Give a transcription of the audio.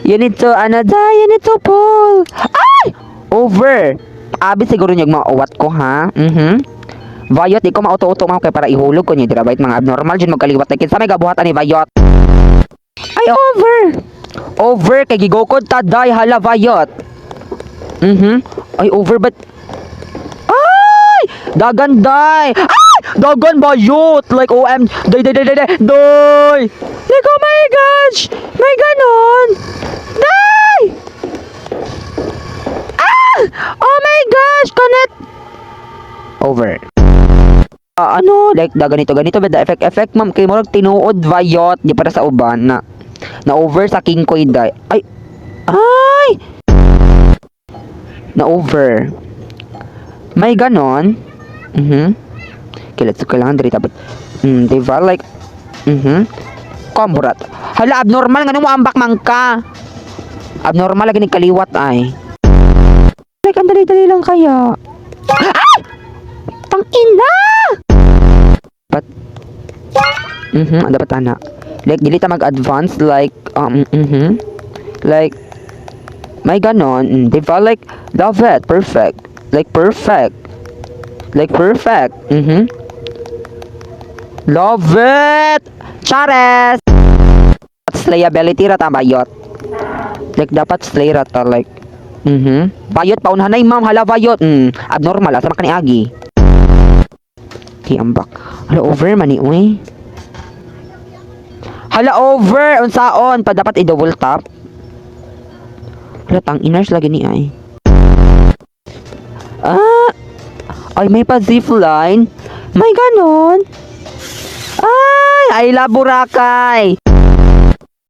You need to, ano, day, you need to pull. Ay! Over! Abi siguro niyo mga uwat ko, ha? Vayot, di ko mauto-uto mo kay para ihulog ko niyo dira bayot mga abnormal jud magkaliwat na kinsa may gabuhat ani Vayot. Ay, over. Over kay gigukod ta, day, hala, Vayot. Ay, over but ay! Dagan, day! Ay! Dagan, bayot! Like OM! Day, day, day, day, day! Day! Like, oh my gosh! May ganon! Day! Ah! Oh my gosh! Connect! Over. Ah, ano, like da ganito ganito ba da effect effect, ma'am, kay murag tinuod, Vayot, di para sa uban na na over sa king koy, day. Ay ay, na over, may ganon. Okay, let's go. Kailangan diri dapat, diba, like komburat. Hala, abnormal nga mo ambak man ka, abnormal lagi ni kaliwat ay. Like, ang dali-dali lang kaya. Ay, tang ina. But dapat ana. Like, dili ta mag-advance, like, like, may ganon, diba? Like, love it, perfect. Like, perfect. Like, perfect. Love it! Chares! Slayability ra ta, bayot. Like, dapat slay ra ta, like, Bayot, paunhanay, ma'am, hala, bayot. Abnormal, asa man ka ni agi? Okay, ambak. Hala, over man ni, uy. Hala, over! Unsaon? Pa dapat i-double tap? Hala, tang iners lagi ni ay. Ah! Ay, may pa zipline. May ganon. Ay! I love Boracay!